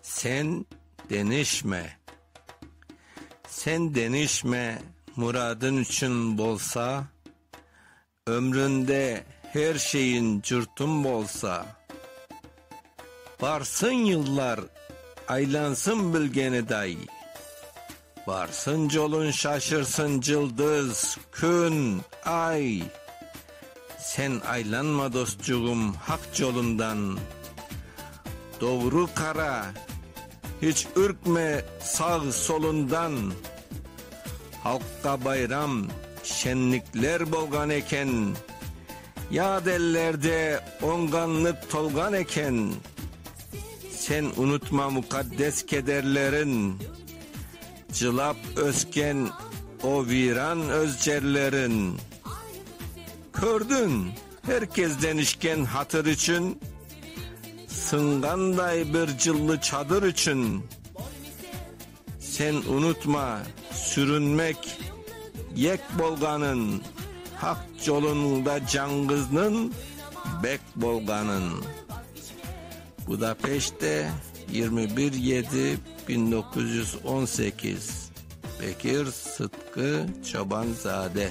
Sen deñişme. Sen deñişme, muradıñ içün bolsa, Ömrüñde her şeyiñ curtuñ bolsa. Barsın yıllar, aylansın bilgeniday, Barsın yolun şaşırsın cıldız, kün, ay. Sen aylanma, dostçuğım, Haq yolundan. Doğru qara, hiç ürkme sağ-solundan. Halqqa bayram, şenlikler bolğan eken, Yat ellerde oñğanlıq tolğan eken. Sen unutma muqaddes kederlerin, Cılap ösken o viran öz cerlerin. Kördiñ, her kes denişken hatır içün, Sınğanday bir cıllı çadır içün. Sen unutma, sürünmek yek bolğanın, Haq yolunda cañğıznıñ bek bolğanın. Budapeştte, 21 yedi 1918, Bekir Sıtqı Çoban-zade.